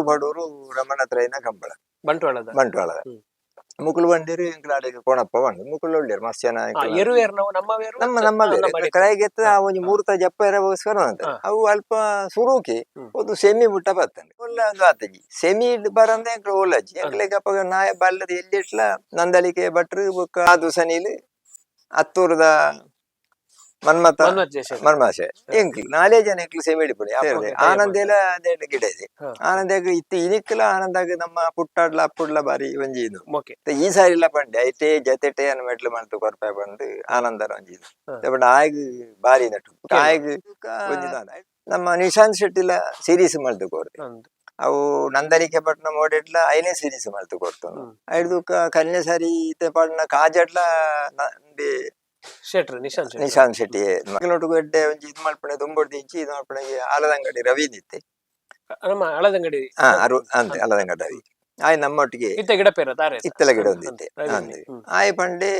ಬಡವರು ರಮಣತ್ರೈನ ಕಂಬಳ. ಬಂಟ್ವಾಳದ. ಬಂಟ್ವಾಳದ. ಮುಕುಲು ಬಂದಿರು ಎಂಕ್ಲ ಅಡೆಗೆ ಕೊಣಪ್ಪ ಬಂದು ಮುಕುಲು ಒಳ್ಳೆಯರು ಮಸ್ತ್ ಜನ. ಎಂಕ್ಲ ಎರುವೇರ್ ನಾವು ನಮ್ಮ ವೇರು. ನಮ್ಮ ನಮ್ಮ ಬೇರೆ ಕಡೆಗೆತ್ತ ಆ ಒಂಜಿ ಮೂರ್ತ ಜಪ್ಪ ಇರಗೋಸ್ಕರ ಅಂತ. ಅವು ಅಲ್ಪ ಸುರುಕಿ ಒಂದು ಸೆಮಿ ಬಿಟ್ಟ ಬರ್ತಂಡು ಒಳ್ಳೆ ಒಂದು ಆತಜಿ ಸೆಮಿ ಬರಂದೆ ಎಂಕ್ಲ ಓಲಜ್ಜಿ ಎಂಕ್ಲೆಗ್ ಅಪ್ಪಗ ನಾಯ ಬಲ್ಲದ ಎಲ್ಲಿಟ್ಲ ನಂದಳಿಕೆ ಭಟ್ರು ಬೊಕ್ಕ ಆದು ಸನೀಲ್ ಅತ್ತೂರದ ಮನ್ಮಥ. ಮನ್ಮಥ್ ಜಯಶೇಖರ್. ಮನ್ಮಾಸೆ ಎಂಕ್ಲು ನಾಲೇ ಜನ ಎಂಕ್ಲು ಸೆಮಿ ಹಿಡಿಪುಡಿ. ಆನಂದೇಲ ಅದೇ ಗಿಡ ಇದೆ. ಆನಂದಾಗ ಇತ್ತು ಇನಿಕ್ಲ ಆನಂದಾಗ ನಮ್ಮ ಪುಟ್ಟಾಡ್ಲ ಅಪ್ಪುಡ್ಲ ಬಾರಿ ಒಂಜಿ ಇದು. ಮತ್ತೆ ಈ ಸಾರಿ ಇಲ್ಲ ಪಂಡೆ ಐಟೇ ಜತೆಟೆ ಅನ್ನ ಮೆಟ್ಲು ಮಾಡ್ತು ಕೊರ್ಪೆ ಬಂದು ಆನಂದರ ಒಂಜಿ ಇದು. ಬಟ್ ಆಯ್ಗ್ ಬಾರಿ ನಟು ಆಯ್ಗ್ ಒಂಜಿ ದಾದ. ನಮ್ಮ ನಿಶಾಂತ್ ಶೆಟ್ಟಿಲ ಸೀರೀಸ್ ಮಲ್ತು ಕೊರ್ತೆ. ಅವು ನಂದಳಿಕೆ ಪಟ್ನ ಮೋಡೆಟ್ಲ ಐನೇ ಸೀರೀಸ್ ಮಲ್ತು ಕೊಡ್ತು. ಐದು ಕನ್ಯೆ ಸಾರಿ ಇತ್ತೆ ಪಾಡ್ನ ಕಾಜಡ್ಲ ಶೆಟ್ರು ನಿಶಾಂತ್ ಶೆಟ್ರು. ನಿಶಾಂತ್ ಶೆಟ್ಟಿ ಮಕ್ಕಳೊಟ್ಟಿಗೆ ಎಡ್ಡೆ ಒಂಜಿ ಇದು ಮಲ್ಪಣೆ ದುಂಬೊಡ್ದು ಇಂಚಿ ಇದು ಮಲ್ಪಣೆಗೆ ಆಲದಂಗಡಿ ರವಿ ನಿತ್ತೆ. ನಮ್ಮ ಆಳದಂಗಡಿ. ಹಾ, ಅರು ಅಂತೆ ಆಲದಂಗಡಿ ರವಿ ಆಯ್ ನಮ್ಮೊಟ್ಟಿಗೆ. ಇತ್ತ ಗಿಡ ಪೇರ ತಾರೆ. ಇತ್ತಲ ಗಿಡ ಒಂದಿತ್ತೆ. ರವಿ. ಅಂದೆ ಆಯ್ ಪಂಡೆ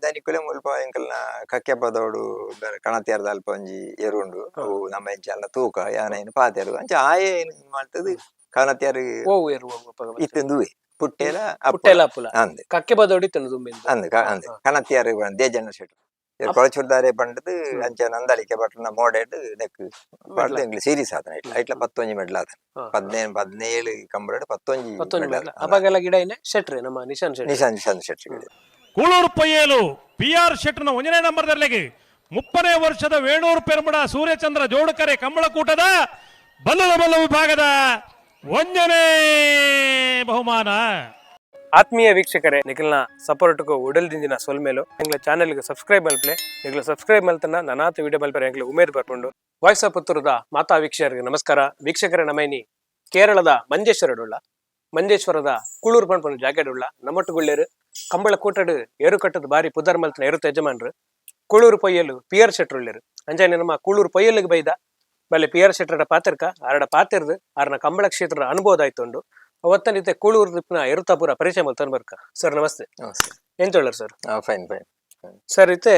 ದನಿಕುಲೆ ಮುಲ್ಪ ಎಂಕಲ್ನ ಕಕ್ಕೆಪದೋಡು ಕಣತಿಯಾರ್ದ ಅಲ್ಪ ಒಂಜಿ ಎರುಂಡು ಅವು ನಮ್ಮ ಎಂಚಲ್ಲ ತೂಕ ಯಾನ ಪಾತೆರು ಅಂಚ ಆಯೆ ಏನ್ ಮಾಡ್ತದೆ ಕಣತಿಯಾರು. ಓ ಏರು ಓ ಅಪ್ಪಗ ಬರ್ತದೆ. ಇತ್ತೆಂದುವೆ ಪುಟ್ಟೇಲ. ಪುಟ್ಟೆಲ ಅಪ್ಪುಲ. ಅಂದೆ. ಕಕ್ಕೆ ಬದೋಡಿ ತಿನ್ನು ದುಂಬಿಂದು. ಅಂದೆ ಅಂದೆ ಕಣತಿಯಾರು ದೇಜಣ್ಣ ಶೆಟ್ರು ಕೊಳಚೂರ್ದಾರೆ ಪಂಡದು. ಅಂಚ ನಂದಳಿಕೆ ಪಟ್ಟಣ ಮೋಡೆಡ್ ನೆಕ್ ಪಡ್ದು ಎಂಕ್ಲು ಸೀರೀಸ್ ಆತನ ಐಟ್ಲ ಐಟ್ಲ 11 ಮೆಡ್ಲ್ ಆತನ. 15 17 ಕಂಬಳಡ್ 11. 11 ಮೆಡ್ಲ್. ಮೆಡ್ಲ ಅಪಗೆಲ್ಲ ಗಿಡ ಏನೆ ಶೆಟ್ರೆ ನಮ್ಮ ನಿಶಾಂತ್ ಶೆಟ್ರು. ನಿಶಾಂತ್ ನಿಶಾಂತ್ ಶೆಟ್ಟಿ. ಕೂಳೂರು ಪೊಯ್ಯೇಲು ಪಿ ಆರ್ ಶೆಟ್ಟರ್ನ ಒಂದನೇ ನಂಬರ್ದಲ್ಲಿ 30ನೇ ವರ್ಷದ ವೇಣೂರು ಪೆರ್ಮಡ ಸೂರ್ಯಚಂದ್ರ ಜೋಡುಕರೆ ಕಂಬಳಕೂಟದ ಬಲ್ಲದ ಬಲ್ಲ ವಿಭಾಗದ ಒಂದನೇ ಬಹುಮಾನ. ಆತ್ಮೀಯ ವೀಕ್ಷಕರೇ, ನಿಖಲ್ನ ಸಪೋರ್ಟ್ಗೂ ಉಡಲ್ದಿಂದಿನ ಸೊಲ್ಮೇಲು. ಎಂಗ್ಲ ಚಾನೆಲ್ಗೆ ಸಬ್ಸ್ಕ್ರೈಬ್ ಮಲ್ಪ್ಲೆ. ನಿಗ್ಲ ಸಬ್ಸ್ಕ್ರೈಬ್ ಮಲ್ತನ ನನಾತ ವಿಡಿಯೋ ಮಲ್ಪರೆ ಎಂಗ್ಲ ಉಮೇದ್ ಬರ್ಪುಂಡು. ವಾಯ್ಸ್ ಆಫ್ ಪುತ್ತೂರದ ಮಾತಾ ವೀಕ್ಷಕರಿಗೆ ನಮಸ್ಕಾರ. ವೀಕ್ಷಕರೇ, ನಮೈನಿ ಕೇರಳದ ಮಂಜೇಶ್ವರಡುಳ್ಳ ಮಂಜೇಶ್ವರದ ಕೂಳೂರು ಪನ್ಪುನ ಜಾಗೆಡುಳ್ಳ. ನಮ್ಮೊಟ್ಟುಗುಳ್ಳೇರು ಕಂಬಳ ಕೂಟಡು ಏರುಕಟ್ಟದ ಬಾರಿ ಪುದರ್ ಮಲ್ತನ ಏರುತ ಯಜಮಾನ್ರು ಕೂಳೂರು ಪೊಯ್ಯಲು ಪಿ ಆರ್ ಶೆಟ್ರುಳ್ಳೇರು. ಅಂಚನೆ ನಮ್ಮ ಕೂಳೂರು ಪೊಯ್ಯಲಿಗೆ ಬೈದ ಬಲೆ ಪಿ ಆರ್ ಶೆಟ್ಟರ ಪಾತೆರ್ಕ ಆರಡ ಪಾತೆರ್ದು ಆರನ ಕಂಬಳ ಕ್ಷೇತ್ರದ ಅನುಭವದ ಆಯ್ತುಂಡು. ಅವತ್ತನಿತೆ ಕೂಳೂರು ದಿಪ್ನ ಎರುತಾಪುರ ಪರಿಚಯ ಮಲ್ತನ್ ಬರ್ಕ. ಸರ್, ನಮಸ್ತೆ. ನಮಸ್ತೆ. ಎಂತ sir? Fine fine. Sir, ಇತ್ತೆ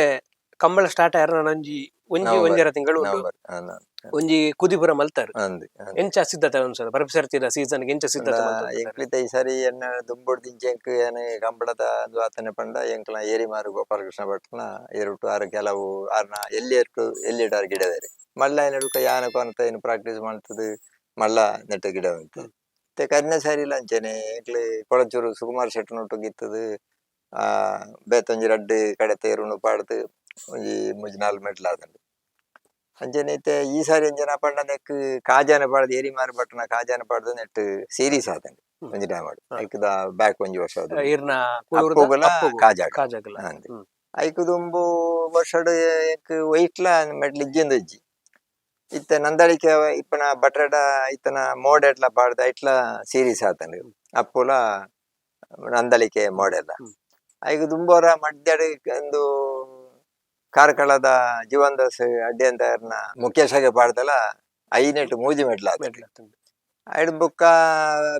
ಕಂಬಳ ಸ್ಟಾರ್ಟ್ ಆಯ್ರ ಒಂಜಿ ಒಂಜಿ ನವೆಂಬರ್. ಒಂಜರ ತಿಂಗಳು ಉಂಡು. ನವೆಂಬರ್. ಒಂಜಿ ಕುದಿಪುರ ಮಲ್ತಾರ್. ಅಂದೆ. ಎಂಚ ಸಿದ್ಧತೆ ಸರ್, ಬರ್ಪಿಸರ್ತಿದ ಸೀಸನ್ ಎಂಚ ಸಿದ್ಧತೆ ಮಲ್ತೊಂದು ಸರ್? ಎಂಕ್ಲಿತ ಈ ಸಾರಿ ಎನ್ನ ದುಂಬೊಡ್ ದಿಂಚ ಎಂಕ್ ಏನ ಕಂಬಳದ ಅದು ಆತನೆ ಪಂಡ ಎಂಕ್ಲ ಏರಿಮಾರು ಗೋಪಾಲಕೃಷ್ಣ ಭಟ್ನ ಏರುಟು ಆರು ಕೆಲವು ಆರ್ನ ಎಲ್ಲಿ ಏರ್ಟು ಎಲ್ಲಿ ಇಡಾರ್ ಗಿಡ ಬೇರೆ ಮಲ್ಲ ನಡುಕ ಯಾನ ಕೊನತ ಏನು ಪ್ರಾಕ್ಟೀಸ್ ಮಾಡ್ತದೆ ಮಲ್ಲ ನೆಟ್ಟ ಗಿಡ ಉಂಟು. ಮತ್ತೆ ಕರಿನ ಸಾರಿ ಇಲ್ಲ ಅಂಚೆನೆ ಎಂಕ್ಲೆ ಕೊಳಚೂರು ಸುಕುಮಾರ್ ಶೆಟ್ಟನೊಟ್ಟಿಗೆ ಇತ್ತದು ಆ ಬೇತೊಂಜಿ ರಡ್ಡ್ ಕಡೆ ತೇರುಂಡು ಪಾಡ್ದು ಒಂಜಿ ಮೂಜಿ ನಾಲ್ ಮೆಟ್ಲು ಆತುಂಡು. ಅಂಚೆನೆ ಇತ್ತೆ ಈ ಸಾರಿ ಅಂಚೆನ ಪಂಡ ನೆಕ್ ಕಾಜಾನ ಪಾಡ್ದು ಏರಿಮಾರು ಪಟ್ಟಣ ಕಾಜಾನ ಪಾಡ್ದು ನೆಟ್ ಸೀರೀಸ್ ಆತುಂಡು. ಒಂಜಿ ಟೈಮ್ ಆಡು ಐಕ್ ದ ಬ್ಯಾಕ್ ಒಂಜಿ ವರ್ಷ ಅದು. ಈರ್ನ ಕೂಳೂರುದ ಅಪ್ಪುಗುಲ ಅಪ್ಪುಗು. ಕಾಜಾಗ. ಕಾಜಾಗುಲ. ಅಂದೆ. ಐಕ್ ದುಂಬು ವರ್ಷಡ್ ಎಂಕ್ ವೈಟ್ಲ ಮೆಟ್ಲು ಇಜ್ಜಿಂದ ಇಜ್ಜಿ. ಇತ್ತೆ ನಂದಳಿಕೆ ಇಪ್ಪನ ಬಟ್ರಡ ಇತ್ತನ ಮೋಡೆಟ್ಲ ಪಾಡ್ದು ಐಟ್ಲ ಸೀರೀಸ್ ಆತುಂಡು ಅಪ್ಪುಲ ನಂದಳಿಕೆ ಮೋಡೆಲ್ಲ. ಐಕ್ ದುಂಬೋರ ಮಡ್ಯಡ್ ಒಂದು ಕಾರ್ಕಳದ ಜೀವನ್ ದಾಸ್ ಅಡ್ಡಿಯಂತಾರ್ನ ಮುಖೇಶಗೆ ಪಾಡ್ದಲ ಐನೆಟ್ ಮೂಜಿ ಮೆಟ್ಲು ಆತುಂಡು. ಮೆಟ್ಲು ಆತುಂಡು. ಐಡ್ ಬೊಕ್ಕ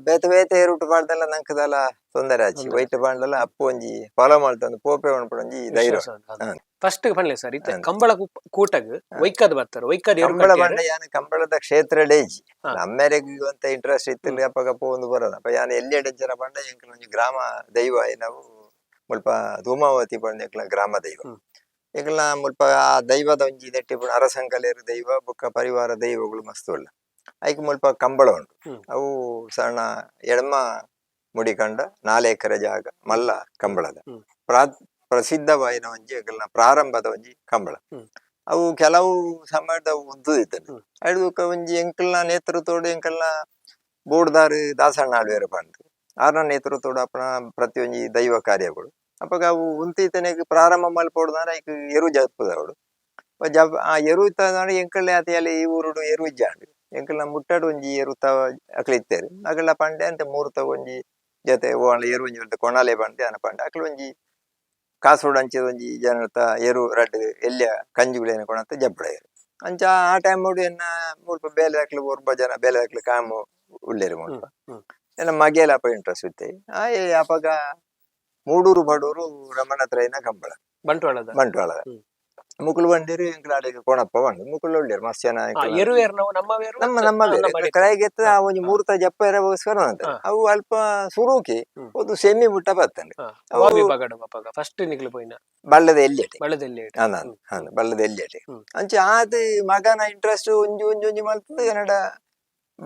ಬೇತೆ ಬೇತೆ ರೂಟ್ ಪಾಡ್ದಲ್ಲ ನಂಕದಲ್ಲ ತೊಂದರೆ ಆಚಿ. ತೊಂದರೆ. ವೈಟ್ ಪಾಂಡಲ ಅಪ್ಪು ಒಂಜಿ ಫಾಲೋ ಮಾಡ್ತಂದು ಪೋಪೆ ಪನ್ಪುನ ಒಂಜಿ ಧೈರ್ಯ. ವಿಶ್ವಾಸ ಉಂಟು. ಫಸ್ಟ್ ಪನ್ಲೆ ಸರ್, ಇತ್ತೆ ಕಂಬಳ ಕೂಟಗ್ ಹಾ. ವೈಕದ್ ಬರ್ತಾರೆ ವೈಕದ್ ಏರು ಕಂಬಳ ಕಟ್ಟಿಯೆರ್. ಪಂಡ ಯಾನ್ ಕಂಬಳದ ಕ್ಷೇತ್ರಡೇ ಇಜ್ಜಿ. ನಮ್ಮೆರೆಗ್ ಒಂತ ಇಂಟ್ರೆಸ್ಟ್ ಇತ್ತಿಲ್ಲ. ಅಪಗ ಪೋವೊಂದು ಬರೋದು ಅಪ್ಪ ಯಾನ್ ಎಲ್ಲಿ ಎಡೆಂಚನ ಪಂಡ ಎಂಕ್ಲ ಒಂಜಿ ಗ್ರಾಮ ದೈವ ನಾವು ಮುಲ್ಪ ಧೂಮಾವತಿ ಪಂಡ ಎಂಕ್ಲ ಗ್ರಾಮ ದೈವ. ಎಂಕ್ಲ ಮುಲ್ಪ ಆ ದೈವದ ಒಂಜಿ ನೆಟ್ಟಿ ಪುಣ ಅರಸಂಕಲೇರು ದೈವ ಬೊಕ್ಕ ಪರಿವಾರ ದೈವಗಳು ಮಸ್ತ್ ಉಳ್ಳ. ಐಕ್ ಮುಲ್ಪ ಕಂಬಳ ಉಂಟು. ಅವು ಸಣ್ಣ ಎಡ್ಮ ಮುಡಿಕಂಡ 4 ಎಕರೆ ಜಾಗ ಮಲ್ಲ ಕಂಬಳದ ಪ್ರಸಿದ್ಧವಾಯಿನ ಒಂಜಿ ಎಂಕಲ್ನ ಪ್ರಾರಂಭದ ಒಂಜಿ ಕಂಬಳ. ಅವು ಕೆಲವು ಸಮಯದ ಉದ್ದು ಇತ್ತಂಡ್. ಐಡ್ ಬೊಕ್ಕ ಒಂಜಿ ಎಂಕಲ್ನ ನೇತೃತ್ವಡ್ ಎಂಕಲ್ನ ಬೋರ್ಡ್ದಾರ್ ದಾಸಣ್ಣ ಆಳ್ವೇರ ಪಂದ್ ಆರ್ನ ನೇತೃತ್ವಡ್ ಅಪನ ಪ್ರತಿಯೊಂಜಿ ದೈವ ಕಾರ್ಯಗಳು ಅಪಗ ಅವು ಉಂತಿತನೆಗ್ ಪ್ರಾರಂಭ ಮಲ್ಪೊಡ್ದಾರ ಐಕ್ ಎರು ಜಪ್ಪುದವಡು ಜಪ್ ಆ ಎರು ಇತ್ತಂಡ ಎಂಕಲ್ಲೆ ಆತ ಈ ಊರುಡು ಎರು ಇಜ್ಜಾಂಡ್. ಎಂಕಲ್ನ ಮುಟ್ಟಡ್ ಒಂಜಿ ಎರುತ ಅಕ್ಲು ಇತ್ತೆರ್. ಅಕಲ್ನ ಪಂಡೆ ಅಂತೆ ಮೂರ್ತ ಒಂಜಿ ಜೊತೆ ಓಲ ಎರು ಒಂಜಿ ಉಂಟು ಕೊಣಾಲೆ ಪಂಡೆ ಅನ ಪಂಡೆ ಅಕ್ಲು ಒಂಜಿ ಕಾಸೋಡ್ ಅಂಚದ ಒಂಜಿ ಜನತ ಎರು ರಡ್ಡ್ ಎಲ್ಯ ಕಂಜುಗಳೇನ ಕೊಣತ ಜಪ್ಪಡೆಯರು. ಅಂಚ ಆ ಟೈಮ್ ಎನ್ನ ಮುಲ್ಪ ಬೇಲೆ ಅಕ್ಲು ಒರ್ಬ ಜನ ಬೇಲೆ ಅಕ್ಲು ಕಾಮು ಉಲ್ಲೇರು ಮುಲ್ಪ. ಎನ್ನ ಮಗೆಲ ಅಪ ಇಂಟ್ರೆಸ್ಟ್ ಇತ್ತೆ ಆಯೆ ಅಪಗ ಮೂಡೂರು ಬಡೂರು ರಮಣತ್ರೈನ ಕಂಬಳ. ಬಂಟ್ವಾಳದ. ಬಂಟ್ವಾಳದ. ಮುಕುಲು ಬಂದಿರು ಎಂಕ್ಲ ಅಡೆಗೆ ಕೊಣಪ್ಪ ಬಂದು ಮುಕುಲು ಒಳ್ಳೆಯರು ಮಸ್ತ್ ಜನ ಎಂಕ್ಲ. ಎರುವೇರ್ ನಾವು ನಮ್ಮ ವೇರು ನಮ್ಮ ನಮ್ಮ ಬೇರೆ ಕ್ರಯಗೆತ್ತ ಆ ಒಂಜಿ ಮೂರ್ತ ಜಪ್ಪ ಇರಗೋಸ್ಕರ ಅಂತ ಅವು ಅಲ್ಪ ಸುರುಕಿ ಒಂದು ಸೆಮಿ ಬುಟ್ಟ ಬತ್ತಂಡೆ. ಅವು ವಿಭಾಗಡು ಅಪಗ ಫಸ್ಟ್ ನಿಕ್ಲು ಪೋಯಿನ? ಬಳ್ಳದ ಎಲ್ಯಟೆ. ಬಳ್ಳದಲ್ಲಿ. ಅಂದ ಅಂದ ಬಳ್ಳದ ಎಲ್ಯಟೆ. ಅಂಚೆ ಆದ ಮಗನ ಇಂಟ್ರೆಸ್ಟ್ ಒಂಜಿ ಒಂಜಿ ಒಂಜಿ ಮಲ್ತದ ಕನ್ನಡ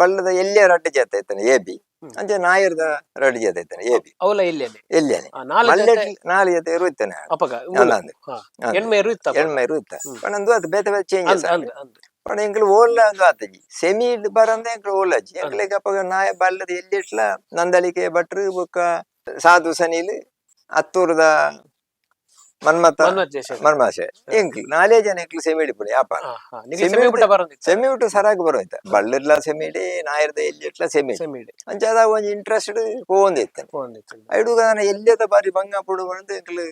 ಬಳ್ಳದ ಎಲ್ಲಿಯ ರಡ್ಡು ಜೊತೆ ಇತ್ತಾನೆ ಎ ಬಿ. ಅಂಚೆ ನಾಯರ್ದ ರಡ್ಡು ಜೊತೆ ಇತ್ತಾನೆ ಎ ಬಿ. ಅವಲ ಇಲ್ಲೇನೆ? ಎಲ್ಲಿಯಾನೆ. ನಾಲ್ ಜೊತೆ. ನಾಲ್ ಜೊತೆ ಇರು ಇತ್ತಾನೆ. ಅಪಗ ಅಲ್ಲ ಅಂದೆ. ಎಣ್ಮೇರು ಇತ್ತ. ಎಣ್ಮೇರು ಇತ್ತ. ಪಂಡ ಅದು ಬೇತೆ ಬೇತೆ ಚೇಂಜಸ್. ಅಂದ್ ಅಂದ್. ಪಂಡ ಎಂಕ್ಲು ಓಲ್ಲ ಒಂದು ಆತಜಿ ಸೆಮಿ ಬರಂದ ಎಂಕ್ಲು ಓಲಜ್ಜಿ ಎಂಕ್ಲೆಗ್ ಅಪಗ ನಾಯ ಬಲ್ಲದ ಎಲ್ಲಿಟ್ಲ ನಂದಳಿಕೆ ಭಟ್ರು ಬೊಕ್ಕ ಸಾಧು ಸನೀಲ್ ಅತ್ತೂರದ ಮನ್ಮಥ. ಮನ್ಮಥ ಜಯಶೇಖರ್. ಮನ್ಮಾಸೆ ಎಂಕ್ಲು ನಾಲೇ ಜನ ಎಂಕ್ಲು ಸೆಮಿ ಹಿಡಿಪುಣಿ ಯಾಪಾರ. ನಿಕ್ಲು ಸೆಮಿ ಬಿಟ್ಟ ಬರಂದಿತ್ತ? ಸೆಮಿ ಬಿಟ್ಟು ಸರಾಗ್ ಬರೋಯ್ತ. ಬಳ್ಳರ್ಲ ಸೆಮಿ ಇಡಿ, ನಾಯರ್ದ ಎಲ್ಲಿಟ್ಲ ಸೆಮಿ. ಸೆಮಿ ಇಡಿ. ಅಂಚ ಅದ ಒಂಜಿ ಇಂಟ್ರೆಸ್ಟ್ ಪೋವೊಂದಿತ್ತನೆ. ಪೋವೊಂದಿತ್ತು. ಐಡುಗ ಎಲ್ಲಿದ ಬಾರಿ ಬಂಗ ಪುಡು ಬಂದು ಎಂಕ್ಲು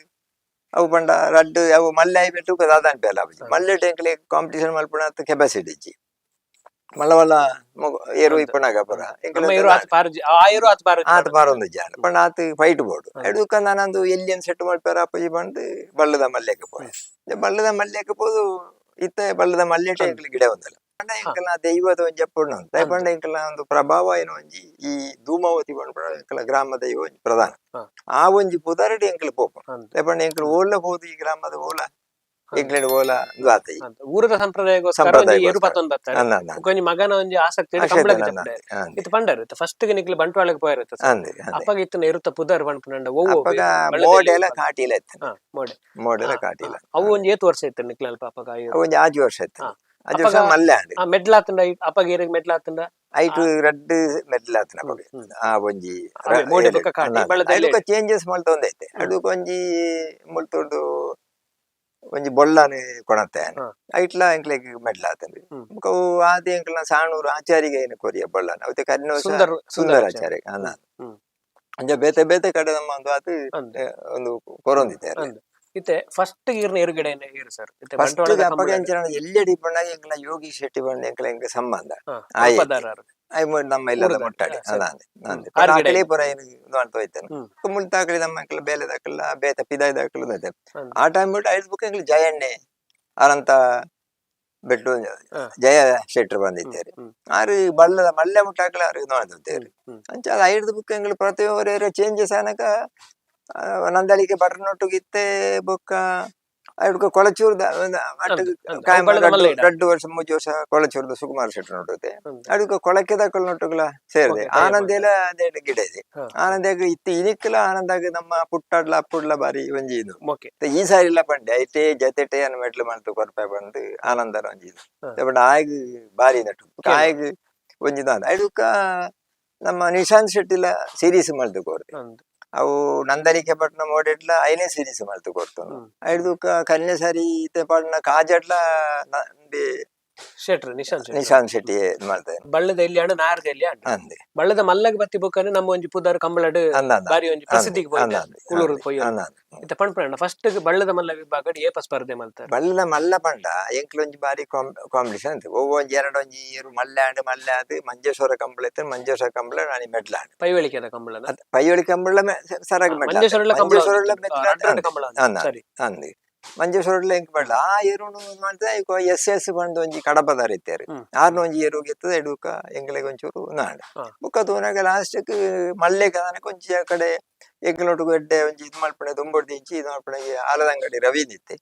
ಅವು ಪಂಡ ರಡ್ಡು ಅವು ಮಲ್ಲೆ ಆಯ್ಬಿಟ್ಟು ದಾದಾನ್ ಪೇಲ ಮಲ್ಲೆಟ್ ಎಂಕ್ಲೆ ಕಾಂಪಿಟಿಷನ್ ಮಲ್ಪುಣ ಕೆಪಾಸಿಟಿ ಇಜ್ಜಿ. ಮಲ್ಲ ಮಲ್ಲ ಏರು ಇಪ್ಪನಾಗ ಪುರ. ನಮ್ಮ ಏರು ಆತ್ ಪಾರ್ಜಿ, ಆ ಏರು ಆತ್ ಪಾರ್ಜಿ. ಆತ ಪಾರೊಂದು ಜಾನ ಪಂಡ ಆತ ಫೈಟ್ ಬೋರ್ಡು. ಐಡುಕ ನಾನಂದು ಎಲ್ಲಿಯನ್ ಸೆಟ್ ಮಲ್ಪೆರ ಅಪ್ಪಜಿ ಬಂದು ಬಳ್ಳದ ಮಲ್ಯಕ್ಕೆ ಪೋಯೆ. ಬಳ್ಳದ ಮಲ್ಯಕ್ಕೆ ಪೋದು ಇತ್ತ ಬಳ್ಳದ ಮಲ್ಯಟೆ ಎಂಕ್ಲೆ ಗಿಡ ಒಂದಲ್ಲ. ಪಂಡ ಎಂಕಲ್ನ ದೈವದ ಒಂಜಿ ಅಪ್ಪುಂಡು ಅಂತ ಪಂಡ ಎಂಕಲ್ನ ಒಂದು ಪ್ರಭಾವ ಏನೋ ಒಂಜಿ ಈ ಧೂಮಾವತಿ ಪಂಡ ಎಂಕಲ ಗ್ರಾಮ ದೈವ ಒಂಜಿ ಪ್ರಧಾನ. ಆ ಒಂಜಿ ಪುದರಡಿ ಎಂಕಲ್ ಪೋಪ. ಪಂಡ ಎಂಕಲ್ ಓಲ ಪೋದು ಈ ಗ್ರಾಮದ ಓಲ ಎಂಕ್ಲೆಡ್ ಓಲ ಒಂದು ಆತ ಈ. ಊರದ ಸಂಪ್ರದಾಯಗೋಸ್ಕರ ಒಂಜಿ ಏರು ಪತ್ತೊಂದು ಬರ್ತಾರೆ. ಅಂದ ಅಂದ. ಬೊಕ್ಕ ಒಂಜಿ ಮಗನ ಒಂಜಿ ಆಸಕ್ತಿ ಇಡು ಕಂಬಳಗ್ ಜಪ್ಪುಡೆ. ಇತ್ತೆ ಪಂಡರು ಫಸ್ಟ್ ಗೆ ನಿಕ್ಲು ಬಂಟ್ವಾಳಗ್ ಪೋಯೆರ್ ಇತ್ತೆ. ಅಂದೆ ಅಂದೆ. ಅಪ್ಪಗ ಇತ್ತಿನ ಎರುತ ಪುದರ್ ಪನ್ಪುನಂಡ ಒವ್ವು? ಅಪ್ಪಗ ಮೋಡೆಲ ಕಾಟಿಲ ಇತ್ತು. ಮೋಡೆ. ಮೋಡೆಲ ಕಾಟಿಲ. ಅವು ಒಂಜಿ ಏತ್ ವರ್ಷ ಇತ್ತು ನಿಕ್ಲು ಅಲ್ಪ ಅಪ್ಪಗ? ಅವು ಒಂಜಿ ಆಜಿ ವರ್ಷ ಇತ್ತು. ಆಜಿ ವರ್ಷ ಮಲ್ಲೆ ಆಂಡ್. ಮೆಡ್ಲ್ ಆತುಂಡ ಅಪ್ಪಗ ಏರೆಗ್ ಮೆಡ್ಲ್ ಆತುಂಡ? ಐಟು ರಡ್ಡು ಮೆಡ್ಲ್ ಆತನ ಅಪಗ. ಆ ಒಂಜಿ ಅವೇ ಮೋಡೆ ಬೊಕ್ಕ ಕಾಟಿ, ಬಳ್ಳದಲ್ಲಿ. ಅಡುಕ ಚೇಂಜಸ್ ಮಲ್ತೊಂದೈತೆ. ಅಡುಕ ಒಂಜಿ ಮುಲ್ತೊಂದು ಒಂಜಿ ಬೊಳ್ಳನೆ ಕೊಣತೆ. ಐಟ್ಲ ಎಂಕ್ಲೆಗ್ ಮೆಡ್ಲ್ ಆತಂಡ್. ಬೊಕ ಅವು ಆದಿ ಎಂಕ್ಲ್ನ ಸಾಣೂರು ಆಚಾರಿಗೆ ಏನು ಕೊರಿಯ ಬೊಳ್ಳನ ಅವತ್ತೆ ಕರಿನ ವರ್ಷ. ಸುಂದರ್ ಸುಂದರ ಆಚಾರ್ಯ ಅನ್ನ. ಅಂಚ ಬೇತೆ ಬೇತೆ ಕಡೆ ನಮ್ಮ ಒಂದು ಅದು ಅಂದ್. ಒಂದು ಕೊರೊಂದಿದ್ದಾರೆ. ಅಂದ್. ಇತ್ತೆ ಫಸ್ಟ್ ಈರ್ನ ಎರುಗಡೆ ಏರು ಸರ್ ಇತ್ತೆ ಫಸ್ಟ್ ಬಂಟ್ವಾಳದ ಅಪ್ಪಗ ಕಂಬಳಡ್. ಎಂಚಿನ ಎಲ್ಲೆಡಿ ಪಂಡಾಗ ಎಂಕ್ಲ ಯೋಗಿ ಶೆಟ್ಟಿ ಬಂಡ ಎಂಕ್ಲ ಎಂಕ್ ಸಂಬಂಧ. ಆಯೆ. ಅಲ್ಪದಾರರು. ಆಯ್ ನಮ್ಮ ಇಲ್ಲದ ಊರುದಾರ್. ಮುಟ್ಟಾಡಿ. ಸರಿ. ಅಲ್ಲ ಅಂದೆ. ಆರ್ ಗಿಡ ಆಕಲೇ ಇದೆ. ಪುರ ಏನು ಇದು ಅಂತ ಹೋಯ್ತಾನೆ. ಮುಲ್ತಾಕಲಿ ನಮ್ಮ ಎಂಕ್ಲ ಬೇಲೆ ದಾಕಲ್ಲ ಬೇತೆ ಪಿದಾಯ್ ದಾಕಲ್ಲ ಹೋಯ್ತಾರೆ. ಆ ಟೈಮ್ ಬಿಟ್ಟು ಐದು ಬುಕ್ ಎಂಕ್ಲ ಜಯಣ್ಣೆ ಅನಂತ ಬೆಟ್ಟು ಜಯ ಶೆಟ್ರು ಬಂದಿದ್ದಾರೆ. ಆರು ಬಳ್ಳದ ಮಲ್ಲೆ ಮುಟ್ಟಾಕಲ ಆರು ನೋಡ್ತಿದ್ದಾರೆ. ಅಂಚ ಅದು ಐದು ಬುಕ್ ಎಂಕ್ಲು ಪ್ರತಿಯೊಬ್ಬರು ಚೇಂಜಸ್ ಆನಕ ನಂದಳಿಕೆ ಬಟರ್ನೊಟ್ಟಿಗೆ ಇತ್ತೆ ಬೊಕ್ಕ ಐಡ್ಕ ಕೊಳಚೂರ್ದ ಅಂದ್, ಅಂದ್. ಅವು ಬಳ್ಳದ ಮಲ್ಲೆ ಇಡ. ರಡ್ಡು ವರ್ಷ ಮೂಜಿ ವರ್ಷ ಕೊಳಚೂರ್ದ ಸುಕುಮಾರ್ ಶೆಟ್ರು ನೋಡುತ್ತೆ. ಅಡುಕ ಕೊಳಕೆದ ನೊಟ್ಟುಗಳ ಸೇರಿದೆ. ಓಕೆ, ತಯಾರ್. ಆನಂದೇಲ ಅದೇ ಗಿಡ ಇದೆ. ಆನಂದಾಗ ಇತ್ತು ಇನಿಕ್ಕಲ ಆನಂದಾಗ ನಮ್ಮ ಪುಟ್ಟಾಡ್ಲ ಅಪ್ಪುಡ್ಲ ಬಾರಿ ಒಂಜಿ ಇದು. ಓಕೆ. ಮತ್ತೆ ಈ ಸಾರಿ ಇಲ್ಲ ಪಂಡೆ ಐಟೇ ಜತೆಟೆ ಅನ್ನ ಮೆಟ್ಲು ಮಾಡ್ತು ಕೊರ್ಪೆ ಬಂದು ಆನಂದರ ಒಂಜಿ ಇದು. ಪಂಡ ಆಯ್ಗ್ ಬಾರಿ ನಟ್ಟು ಆಯ್ಗ್ ಒಂಜಿ ದಾದ ಅಡುಕ ನಮ್ಮ ನಿಶಾಂತ್ ಶೆಟ್ಟಿಲ ಸೀರೀಸ್ ಮಲ್ತು ಕೊರ್ದೆ. ಅವು ನಂದಳಿಕೆ ಪಟ್ನ ಮೋಡೆಟ್ಲ ಐನೇ ಸೀರೀಸ್ ಮಲ್ತು ಕೊಡ್ತು. ಐಡ್ದುಕ ಕನ್ಯೆ ಸಾರಿ ಇತ್ತೆ ಪಾಡ್ನ ಕಾಜಡ್ಲ ಶೆಟ್ರು ನಿಶಾಂತ್ ಶೆಟ್ರು. ನಿಶಾಂತ್ ಶೆಟ್ಟಿ ಇದ್ ಮಾಡ್ತಾರೆ. ಬಳ್ಳದ ಎಲ್ಲಿ ಅಣ್ಣ ನಾರ್ದ ಎಲ್ಲಿ ಅಣ್ಣ. ಅಂದೆ. ಬಳ್ಳದ ಮಲ್ಲಗ್ ಬತ್ತಿ ಬುಕ್ಕನೆ ನಮ್ಮ ಒಂಜಿ ಪುದರ್ ಕಂಬಳಡ್ ಅಂದ ಅಂದ. ಬಾರಿ ಒಂಜಿ ಪ್ರಸಿದ್ಧಿಗೆ ಅಂದ ಪೋಯಿನ ಅಂದ. ಕುಳೂರು ಪೋಯಿ. ಅಂದ ಅಂದ. ಇತ್ತೆ ಪನ್ಪುನಣ್ಣ ಫಸ್ಟ್ ಬಳ್ಳದ ಮಲ್ಲ ವಿಭಾಗಡ್ ಏಪ ಸ್ಪರ್ಧೆ ಮಲ್ತಾರೆ? ಬಳ್ಳದ ಮಲ್ಲ ಪಂಡ ಎಂಕ್ಲೊಂಜಿ ಬಾರಿ ಕಾಂಪಿಟೇಷನ್ ಅಂತ ಒವ್ವ ಒಂಜಿ ಎರಡು ಒಂಜಿ ಏರು ಮಲ್ಲೆ ಆಂಡ್ ಮಲ್ಲೆ ಆದ್ ಮಂಜೇಶ್ವರ ಕಂಬಳ ಇತ್ತು. ಮಂಜೇಶ್ವರ ಕಂಬಳ ನಾನು ಮೆಡ್ಲ್ ಆಂಡ್. ಪೈವಳಿಕೆದ ಕಂಬಳನ? ಅದ್ ಪೈಯೋಳಿ ಕಂಬಳ ಸರಾಗಿ ಮೆಡ್ಲ್. ಮಂಜೇಶ್ವರಲ ಕಂಬಳ. ಮಂಜೇಶ್ವರಲ ಮೆಟ್ಲ್. ರಡ್ಡು ಕಂಬಳ. ಅಂದ. ಸರಿ. ಅಂದ್ ಮಂಜೇಶ್ವರಲ ಎಂಕ್ ಮೆಡ್ಲ್ ಆ ಏರುನು ಮಾಡ್ತಾ ಎಸ್ ಎಸ್ ಬಂದು ಒಂಜಿ ಕಡಪದಾರ ಇತ್ತೇರು. ಆರ್ನ ಒಂಜಿ ಏರು ಗೆತ್ತದ ಎಡುಕ ಎಂಕ್ಲೆಗ್ ಒಂಚೂರು ನಾಡ್. ಬೊಕ್ಕ ತೂನಾಗ ಲಾಸ್ಟ್ ಮಲ್ಲೆ ಕದನಕ ಒಂಜಿ ಆ ಕಡೆ ಎಂಕ್ಲೊಟ್ಟುಗು ಎಡ್ಡೆ ಒಂಜಿ ಇದು ಮಲ್ಪಣೆ ದುಂಬೊಡ್ದು ಇಂಚಿ ಇದು ಮಲ್ಪಣೆಗೆ ಆಲದಂಗಡಿ ರವಿ ಇತ್ತೆ.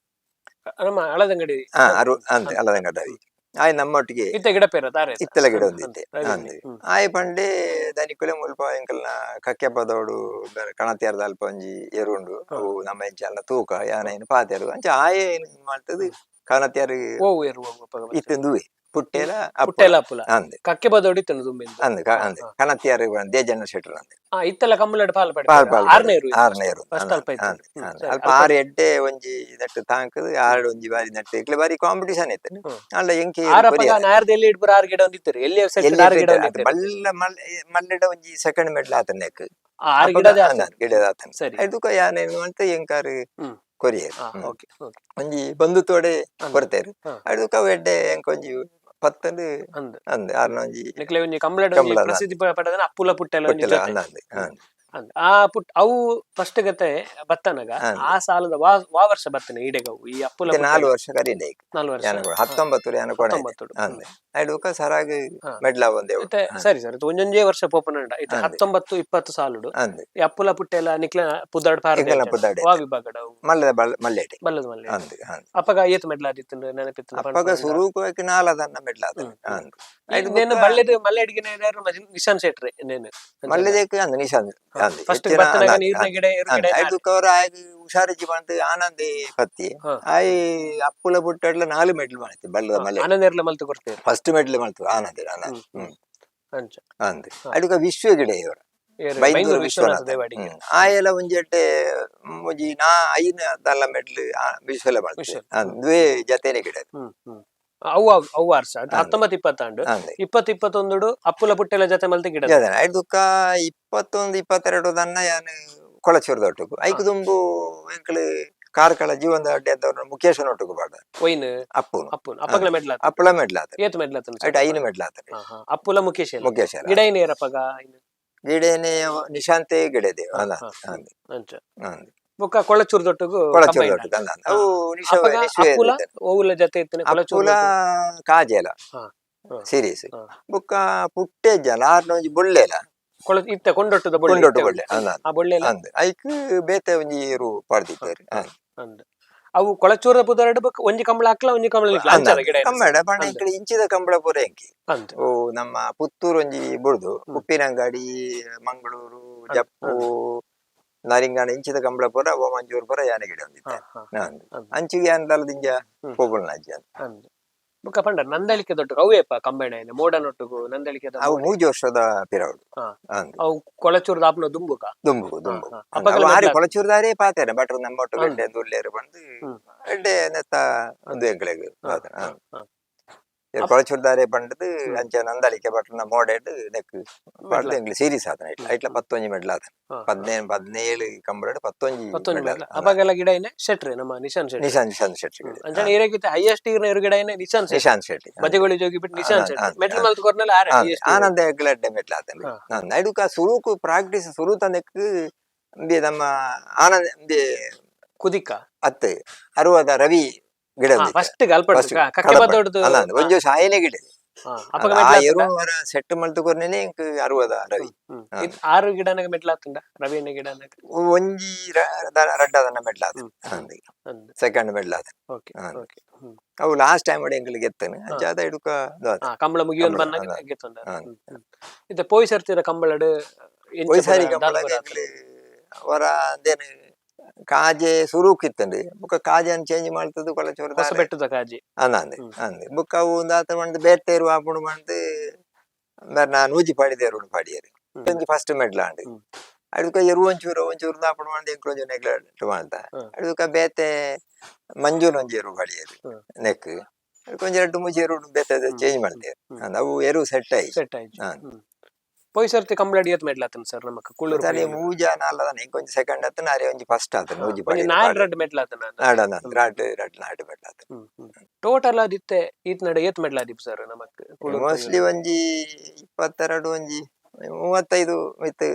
ನಮ್ಮ ಹಳದಂಗಡಿ. ಹಾ ಅರು ಅಂದೆ ಅಲದಂಗಡಿ ರವಿ ಆಯ್ ನಮ್ಮೊಟ್ಟಿಗೆ. ಇತ್ತೆ ಗಿಡ ಪೇರ ತಾರೆ. ಇತ್ತಲ ಗಿಡ ಒಂದಿತ್ತೆ. ರವಿ. ಅಂದೆ ಆಯ್ ಪಂಡೆ ದನಿಕುಲೆ ಮುಲ್ಪ ಎಂಕಲ್ನ ಕಕ್ಕೆಪದೋಡು ಕಣತಿಯಾರ್ದ ಅಲ್ಪ ಒಂಜಿ ಎರುಂಡು ಅವು ನಮ್ಮ ಎಂಚಲ್ಲ ತೂಕ ಯಾನ ಪಾತೆರು ಅಂಚ ಆಯೆ ಏನು ಮಾಡ್ತದೆ ಕಣತಿಯಾರು. ಓ ಏರು ಓ ಅಪಗ ಬತ್ತೆ. ಇತ್ತೆಂದುವೆ ಪುಟ್ಟೆಲ ಅಪ್ಪುಲ. ಪುಟ್ಟೆಲ ಅಪ್ಪುಲ. ಅಂದೆ. ಕಕ್ಕೆ ಬದೋಡಿ ತಿನ್ನು ದುಂಬಿಂದು. ಅಂದೆ ಅಂದೆ ಕಣತಿಯಾರು ದೇಜಣ್ಣ ಶೆಟ್ರು ಅಂದೆ. ಇತ್ತೆಲ್ಲ ಕಂಬಳಡ್ ಪಾಲ್ ಪಡೆ. ಪಾಲ್ ಪಾಲ್. ಆರ್ನೇ ಇರು. ಆರ್ನೇ ಇರು. ಫಸ್ಟ್ ಅಲ್ಪ ಇತ್ತು. ಅಂದೆ ಅಂದೆ. ಸರಿ. ಅಲ್ಪ ಆರು ಎಡ್ಡೆ ಒಂಜಿ ನೆಟ್ಟು ತಾಂಕದು ಆರು ಒಂಜಿ ಬಾರಿ ನೆಟ್ಟು ಇಕ್ಲೆ ಬಾರಿ ಕಾಂಪಿಟಿಷನ್ ಇತ್ತು. ಅಲ್ಲ ಎಂಕಿ ಆರಪ್ಪಗ ನಾರ್ದ ಎಲ್ಲಿ ಇಡ್ಬುರ ಆರು ಗಿಡ ಒಂದಿತ್ತರು ಎಲ್ಲಿ ಸೆಟ್ ಆರು ಗಿಡ ಒಂದಿತ್ತರು. ಮಲ್ಲ ಮಲ್ಲಡ ಒಂಜಿ ಸೆಕೆಂಡ್ ಮೆಡ್ಲ್ ಆತನ ನೆಕ್. ಆರು ಗಿಡದ ಆತು. ಗಿಡದ ಆತನ. ಸರಿ. ಅದಕ್ಕ ಯಾನೇನು ಅಂತ ಎಂಕಾರು ಕೊರಿಯರ್. ಓಕೆ ಓಕೆ ಒಂಜಿ ಬಂಧು ತೋಡೆ ಕೊಡ್ತೇರು. ಅದಕ್ಕ ಅವು ಎಡ್ಡೆ ಎಂಕ ಒಂಜಿ ಪತ್ತಂದು ಅಂದ್. ಅಂದ್ ಆರ್ನ ಒಂಜಿ ನಿಕ್ಲೆ ಒಂಜಿ ಕಂಬಳಡ್ ಒಂಜಿ ಕಂಬಳದ. ಪ್ರಸಿದ್ಧಿ ಪಡೆದನ ಅಪ್ಪುಲ ಪುಟ್ಟೆಲ ಒಂಜಿ ಪುಟ್ಟೆಲ ಜೊತೆ. ಅಂದ ಅಂದ್ ಅಂದ್. ಅಂದ್. ಆ ಪುಟ್ ಅವು ಫಸ್ಟ್ ಗತೆ ಬತ್ತನಗ ಆ ಸಾಲದ ವಾ ವಾ ವರ್ಷ ಬತ್ತನೆ ಈಡೆಗವು ಈ ಅಪ್ಪುಲ ಮತ್ತೆ 4 ವರ್ಷ ಕರೀಂಡೆ ಈಗ. 4 ವರ್ಷ. ಯಾನ ಕೂಡ 19 ಯಾನ ಕೊಡ 19. ಅಂದೆ ಐಡುಕ ಸರಾಗಿ ಹಾ. ಮೆಡ್ಲ ಒಂದೇ ಇತ್ತೆ ಸರಿ ಸರ್, ಇದು ಒಂದೊಂದೇ ವರ್ಷ ಪೋಪನಂಡ ಇತ್ತೆ 19 20 ಸಾಲುಡು ಅಂದೆ ಈ ಅಪ್ಪುಲ ಪುಟ್ಟೆಲ್ಲ ನಿಕ್ಲ ಪುದ್ದಾಡ್ ಪಾರ ಎಂಕಲ್ನ ಪುದ್ದಾಡ್ ವಾ ವಿಭಾಗಡ ಅವು? ಮಲ್ಲದ ಮಲ್ಲೇಟೆ ಬಲ್ಲದ ಮಲ್ಲೆ. ಅಂದೆ ಅಂದೆ. ಅಪ್ಪಗ ಏತ್ ಮೆಡ್ಲ ಆದಿತ್ತು ನೆನಪಿತ್ತು? ಅಪ್ಪಗ ಸುರೂಕು ನಾಲದನ್ನ ಮೆಡ್ಲ ಆದ ಅಂದೆ. ನೇನು ಬಲ್ಲೆದ ಮಲ್ಲೆ ಅಡಿಗೆ ನಿಶಾನ್ ಶೆಟ್ರೆ ನೇನು ಮಲ್ಲೆದೇಕು ಅಂದೆ ನಿಶಾನ್ ಅಂದೆ. ಫಸ್ಟ್ ಹೆಚ್ಚಿನ ಬತ್ತನಾಗ ಅಂದೆ. ನೀರಿನ ಗಿಡ ಎರು ಗಿಡ ಐದುಕ ಅವ್ರ ಆಯ್ ಹುಷಾರಿಜ್ಜಿ ಬಂತು ಆನಂದಿ ಪತ್ತಿ ಹಾ. ಆಯ್ ಅಪ್ಪುಲ ಪುಟ್ಟಡ್ಲ 4 ಮೆಡ್ಲ್ ಮಾಡ್ತಿ ಬಲ್ಲದ ಮಲ್ಲೆ. ಆನಂದ ಎರ್ಲ ಮಲ್ತು ಕೊಡ್ತೇವೆ. ಫಸ್ಟ್ ಮೆಡ್ಲ್ ಮಾಡ್ತು ಆನಂದ ಆನಂದ್ ಹ್ಮ್ ಅಂಚ ಅಂದೆ. ಅಡುಗ ವಿಶ್ವ ಗಿಡ ಇವರು ಏರು ಬೈಂದೂರು ಬೈಂದೂರು ವಿಶ್ವನಾಥ ವಿಶ್ವನಾಥ ದೇವಾಡಿಗೆ. ಆಯೆಲ್ಲ ಒಂಜೆಟ್ಟೆ ಒಂಜಿ ನಾ ಐನ ದಲ್ಲ ಮೆಡ್ಲ್ ವಿಶ್ವಲ ಮಾಡ್ತು ವಿಶ್ವ. ಅಂದ್ವೇ ಜತೆನೆ ಗಿಡ. ಹ್ಮ್ ಹ್ಮ್ ಅವು ಅವು ವರ್ಷ 19 20 ಆಂಡು. ಅಂದೆ. 20 21 ಅಪ್ಪುಲ ಪುಟ್ಟೆಲ ಜತೆ ಮಲ್ತಿ ಗಿಡ. ಜತೆ ಐದುಕ್ಕ 21 22 ದನ್ನ ಯಾನು ಕೊಳಚೂರ್ದೊಟ್ಟುಗು ಐಕು ದುಂಬು ಎಂಕಲು ಕಾರ್ಕಳ ಜೀವನದ ಅಡ್ಡೆ ಅಂತವ್ರು ಮುಖೇಶನ ಒಟ್ಟುಗು ಪಾಡ. ಒಯ್ನ್ ಅಪ್ಪುನು ಅಪ್ಪುನ ಅಪ್ಪಗಳ ಮೆಡ್ಲ ಅಪ್ಪಳ ಮೆಡ್ಲ್ ಆತ. ಏತ್ ಮೆಡ್ಲ ಆತನ? ಐಟ್ 5 ಮೆಡ್ಲ್ ಆತ. ಅಪ್ಪುಲ ಮುಖೇಶ್ ಎಲ್ಲ. ಮುಖೇಶ್ ಎಲ್ಲ. ಗಿಡ ಏನೇರಪ್ಪಗ ಗಿಡೇನೆ ನಿಶಾಂತೆ ಗಿಡದೆ ಅಲ್ಲ ಅಂದೆ. ಅಂಚ ಅಂದೆ. ಬೊಕ್ಕ ಕೊಳಚೂರು ದೊಟ್ಟುಗು ಕೊಳಚೂರು combine. ದೊಟ್ಟುಗು ಅಲ್ಲ ಅವು ನಿಶಾ ಅಪ್ಪಗ ನಿಶ್ವೇ ಅಪ್ಪುಲ ಓವುಲ ಜತೆ ಇತ್ತನೆ ಕೊಳಚೂರು ಅಪ್ಪುಲ ಕಾಜೆಲ ಹಾ, ಹಾ. ಸೀರೀಸ್ ಹಾ. ಬೊಕ್ಕ ಪುಟ್ಟೆಜ್ಜಲ ಆರ್ನ ಒಂಜಿ ಬೊಳ್ಳೆಲ ಕೊಳ ಇತ್ತ ಕೊಂಡೊಟ್ಟದ ಬೊಳ್ಳೆ ಕೊಂಡೊಟ್ಟು ಇತ್ತೆ. ಬೊಳ್ಳೆ ಅಲ್ಲ ಆ ಬೊಳ್ಳೆ ಅಂದ್ ಐಕ್ ಬೇತೆ ಒಂಜಿ ಏರು ಪಾಡ್ದಿದ್ದಾರೆ ಅಂದ್ ಅವು ಕೊಳಚೂರ ಪುದರಡು ಬೊಕ್ಕ ಒಂಜಿ ಕಂಬಳ ಹಾಕ್ಲ ಒಂಜಿ ಕಂಬಳ ಇಟ್ಲ ಅಂಚದ ಗಿಡ ಕಂಬಳ ಪಂಡ ಇಂಕಡೆ ಇಂಚಿದ ಕಂಬಳ ಪೂರ ಎಂಕಿ. ಅಂದ್. ಓ ನಮ್ಮ ಪುತ್ತೂರು ಒಂಜಿ ಬುಡ್ದು ಉಪ್ಪಿನಂಗಡಿ ಮಂಗಳೂರು ಜಪ್ಪು ನಾರಿಂಗಾಣ ಇಂಚಿದ ಕಂಬಳ ಪೂರ ಓಮಂಜೂರು ಪೂರ ಯಾನೆ ಗಿಡ ಒಂದಿತ್ತೆ. ಹಾ, ಅಂದ್ ಅಂದ್. ಅಂಚಿಗೆ ಯಾನ್ ದಿಂಜ ಹ್ಮ್. ಪೋಪುಲ್ನ ಅಜ್ಜಿ ಅಂದ್. ಅಂದ್ ಬೊಕ್ಕ ಪಂಡ ನಂದಳಿಕೆ ದೊಡ್ಡ ಅವೇಪ ಕಂಬಣ ಮೋಡನೊಟ್ಟುಗು ನಂದಳಿಕೆ ಅವು 3 ವರ್ಷದ ಪಿರವಡು ಹಾ. ಅಂದ್. ಅವು ಕೊಳಚೂರದ ಆಪ್ನ ದುಂಬುಕ ದುಂಬು ದುಂಬು ಹಾ, ಹಾ. ಅಪಗಲ ಆರಿ ಮೆಡ್ಲ ಕೊಳಚೂರ್ದಾರೇ ಪಾತೇನೆ ಭಟ್ರು ನಮ್ಮ ಒಟ್ಟು ಗಂಟೆ ದುಲ್ಲೇರು ಬಂದು ಹ್ಮ್. ಎಡ್ಡೆ ನೆತ್ತ ಒಂದು ಎಂಕಲೆಗ್ ಹಾ, ಹಾ. ಕೊಳಚೂರ್ದಾರೆ ಬಂಡದು ಅಂಚ ನಂದಳಿಕೆ ಭಟ್ರನ ಮೋಡೆಡ್ ನೆಕ್ ಪಾಡ್ದು ಎಂಕ್ಲೆ ಸೀರೀಸ್ ಆತನ ಐಟ್ಲ ಐಟ್ಲ 19 ಮೆಡ್ಲ್ ಆತನ. ಹಾ. 15 17 ಕಂಬಳಡ್ 19 19 ಮೆಡ್ಲ್ ಮೆಡ್ಲ ಆತನ. ಅಪಗೆಲ್ಲ ಗಿಡ ಏನೆ ಶೆಟ್ರೆ ನಮ್ಮ ನಿಶಾನ್ ಶೆಟ್ರೆ. ನಿಶಾನ್ ನಿಶಾನ್ ಶೆಟ್ಟಿ ಗಿಡ. ಅಂಚನೆ ಏರಾಗಿತ್ತೆ ಹೈಯೆಸ್ಟ್ ಈರ್ನ ಎರು ಗಿಡ ಏನೆ ನಿಶಾನ್ ಶೆಟ್ಟಿ. ನಿಶಾನ್ ಶೆಟ್ಟಿ. ಬಜಗೋಳಿ ಜೋಗಿ ಬಿಟ್ಟು ನಿಶಾನ್ ಹಾ, ಶೆಟ್ಟಿ ಹಾ, ಮೆಟ್ಲ್ ಹಾ. ಮಲ್ತ್ ಕೊರ್ನೆಲ್ಲ ಆರೆ highest ಈರ್ನ. ಆನಂದ ಎಡ್ಡೆ ಮೆಟ್ಲ ಆತನ. ಹಾ. ಐಡುಕ ಸುರುಕು ಪ್ರಾಕ್ಟೀಸ್ ಸುರು ತಂದೆಕ್ ಇಂಬೆ ನಮ್ಮ ಆನಂದ ಇಂಬೆ ಕುದಿಕ ಅತ್ತೆ ಅರುವದ ರವಿ ಗಿಡ ಒಂದಿತ್ತೆ. ಫಸ್ಟ್ ಗಲ್ಪಡ್ First ಕಕ್ಕೆ ಕಡಪ. ಬದೊಡ್ದು ಅಲ್ಲ, ಅಲ್ಲ, ಒಂಜಿ ವರ್ಷ ಆಯನೆ ಗಿಡ. ಅಪಗ ಆ ಮೆಟ್ಲ ಆತುಂಡ? ಎರುವರ ಸೆಟ್ ಮಲ್ತು ಕೊರ್ನೆನೆ ಇಂಕ್ ಅರುವದ ರವಿ. ಹ್ಮ್. ಹಾ. ಇದ್ 6 ಗಿಡನಾಗ ಮೆಟ್ಲ ಆತುಂಡ ರವಿಯಣ್ಣ ಗಿಡನಾಗ? ಒಂಜಿ ರಡ್ಡದನ್ನ ಮೆಟ್ಲ ಆತ. ಹ್ಮ್. ಅಂದ್. ಅಂದ್. ಸೆಕೆಂಡ್ ಮೆಡ್ಲ್ ಆತ. ಓಕೆ ಹಾ. ಓಕೆ ಹ್ಮ್. ಅವು ಲಾಸ್ಟ್ ಟೈಮ್ ಎಂಕ್ಲಿಗೆ ಎತ್ತನು ಅಂಚ ಅದ ಇಡುಕ ಇದು ಆತ. ಹಾ, ಕಂಬಳ ಮುಗಿಯೊಂದು ಕಂಬಳ, ಬನ್ನಾಗ ಅಲ್ಲ. ಗೆತ್ತೊಂದ. ಹಾ. ಇತ್ತೆ ಪೋಯಿ ಸರ್ತಿದ ಕಂಬಳಡ್ ಎಂಚ ಒಯ್ಸಾರಿ ಪೂರ ಕಂಬಳಗ್ ದಾದ ಪೂರ ಎಂಕ್ಲೆ ವರ ಅಂದೇನು ಕಾಜೆ ಸುರೂಕ್ ಇತ್ತಂಡು ಬೊಕ್ಕ ಕಾಜೆನ್ ಚೇಂಜ್ ಮಾಡ್ತದ್ದು ಕೊಳಚೂರು ಹೊಸ ಬೆಟ್ಟದ ಕಾಜಿ. ಅಂದ ಅಂದೆ ಹ್ಮ್. ಅಂದೆ ಬೊಕ್ಕ ಅವು ಒಂದು ಆತ ಮಂಡ್ ಬೇತೆ ಇರುವ ಆಪುಂಡು ಮಂಡ್ ನಾ ನೂಜಿ ಪಾಡಿದೆ ರುಣ್ ಪಾಡಿಯರು. ಹ್ಮ್. ಒಂಜಿ ಫಸ್ಟ್ ಮೆಡ್ಲ್ ಆಂಡ್. ಹ್ಮ್. ಅಡುಕ ಎರು ಒಂಚೂರು ಒಂಚೂರು ಆಪುಂಡು ಮಂಡ್ ಎಂಕ್ಲು ಒಂಜಿ ನೆಗ್ಲೆಕ್ಟ್ ಮಾಡ್ತ. ಹ್ಮ್. ಅಡುಕ ಬೇತೆ ಮಂಜೂನ್ ಒಂಜಿ ಎರು ಪಾಡಿಯರು ಹ್ಮ್. ನೆಕ್ ಅಡುಕ ಒಂಜಿ ಎರಡು ಮೂಜಿ ಎರು ಬೇತೆ ಚೇಂಜ್ ಮಾಡ್ತೇವೆ. ಹ್ಮ್. ಅವು ಎರು ಸೆಟ್ ಆಯಿ. ಸೆಟ್ ಆಯ್ತು. ಹಾ. ಪೋಯಿ ಸರ್ತಿ ಕಂಬಳಡ್ ಏತ್ ಮೆಡ್ಲ್ ಆತನ ಸರ್ ನಮಕ್ ಕುಳ್ಳೂರು? ಸರಿ ಮೂಜ ನಾಲ್ದ ಇಂಕೊಂಚ ಸೆಕೆಂಡ್ ಆತನ ಅರೆ ಒಂಜಿ ಫಸ್ಟ್ ಆತನ ನೂಜಿ ಒಂಜಿ ಪಾಡಿಯರು. ನಾಲ್ ರಡ್ಡ್ ಮೆಡ್ಲ್ ಆತನ. ನಾಡ ರಡ್ ರಡ್ ನಾಡು ಮೆಡ್ಲ್ ಆತನ. ಟೋಟಲ್ ಆದಿತ್ತೆ ಈತ್ ನಡೆ ಏತ್ ಮೆಡ್ಲ್ ಆದಿಪ್ ಸರ್ ನಮಕ್ ಕುಳ್ಳೂರು? ಮೋಸ್ಟ್ಲಿ ಒಂಜಿ 22 ಒಂಜಿ 35 ಮಿತ್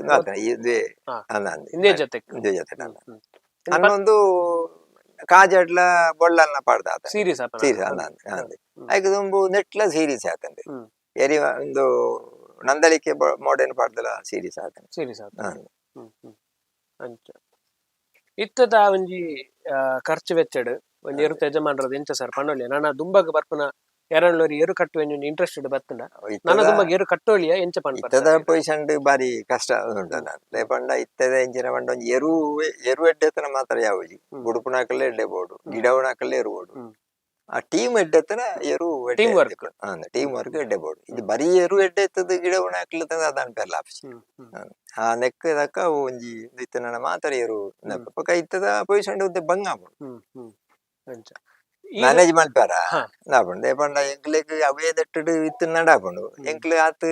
ಇದುವೇ. ಹಾ. ಅಲ್ಲ ಅಂದೆ. ಇಂದೇ ಜೊತೆ ಇಂದೇ ಜೊತೆ ಅಲ್ಲ. ಹನ್ನೊಂದು ಕಾಜಡ್ಲ ಬೊಳ್ಳಲ್ನ ಪಾಡ್ದ ಆತ. ಸೀರೀಸ್ ಆಪನ? ಸೀರೀಸ್ ಅಲ್ಲ ಅಂದೆ ಅಂದೆ. ಹ್ಮ್. ಐಕ್ ದುಂಬು ನೆಟ್ಲ ಸೀರೀಸ್ ಆತಂದೆ. ಹ್ಮ್. ಎರಿ ಒಂದು ನಂದಳಿಕೆ ಮೋಡೇನ್ ಪಾಡ್ದಲ ಸೀರೀಸ್ ಆತಂದೆ. ಸೀರೀಸ್ ಆತ. ಹಾ. ಹ್ಮ್ ಹ್ಮ್. ಅಂಚ ಇತ್ತದ ಒಂಜಿ ಖರ್ಚು ವೆಚ್ಚಡ್ ಒಂಜಿ ಎರುತ ಯಜಮಾನ್ರದ್ ಎಂಚ ಸರ್ ಪಣ್ಣೊಲಿ? ನನ ದುಂಬಗ್ ಬರ್ಪುನ ಎರಡ್ಲೋರಿ ಎರು ಕಟ್ಟುವೆ ಇಂಟ್ರೆಸ್ಟ್ ಬತ್ತುಂಡ ನನ್ನ ದುಂಬಗ್ ಎರು ಕಟ್ಟೋಳಿಯ ಎಂಚ ಪನ್ಪರ್ ಇತ್ತದ ಸರ್? ಪೊಸಿಷನ್ ಬಾರಿ ಕಷ್ಟ ಉಂಟಲ್ಲ ಪಂಡ ಇತ್ತದ ಎಂಚಿನ ಪಂಡ ಒಂಜಿ ಎರು ಎರು ಎಡ್ಡೆತನ ಮಾತ್ರ ಯಾವುಜಿ. ಹ್ಮ್. ಬುಡುಪುನಾಕಲ್ಲೇ ಎಡ್ಡೆ ಬೋಡು ಗಿಡವನಾಕಲ್ಲೇ ಎರುಬೋಡು. ಹ್ಮ್. ಆ team ಎಡ್ಡೆತನ ಎರು. Team work. Team work ಎಡ್ಡೆ ಬೋಡು. ಇದು ಬರೀ ಎರು ಎಡ್ಡೆ ಇತ್ತದ ಗಿಡವಣ ಹಾಕ್ಲತ್ತದ ಅದಾನ ಪೆರ್ಲ ಆಪ್ಷನ್. ಹ್ಮ್ ಹ್ಮ್. ಆ ನೆಕ್ ದಕ್ಕ ಅವು ಒಂಜಿ ಇತ್ತನ ಮಾತ್ರ ಎರು ಬೊಕ ಇತ್ತದ ಪೊಸಿಷನ್ ಉದ್ದೆ ಬಂಗ ಆಪುಂಡು. ಹ್ಮ್ ಹ್ಮ್ ಅಂಚ ಮ್ಯಾನೇಜ್ ಮಲ್ಪಾರ ಹಾ. ಆಪುಂಡು. ಪಂಡ ಎಂಕ್ಲೆಗ್ ಅವೇ ದಟ್ಟಡ್ ಇತ್ತು ನಡ ಆಪುಂಡು. ಎಂಕ್ಲೆ ಆತ್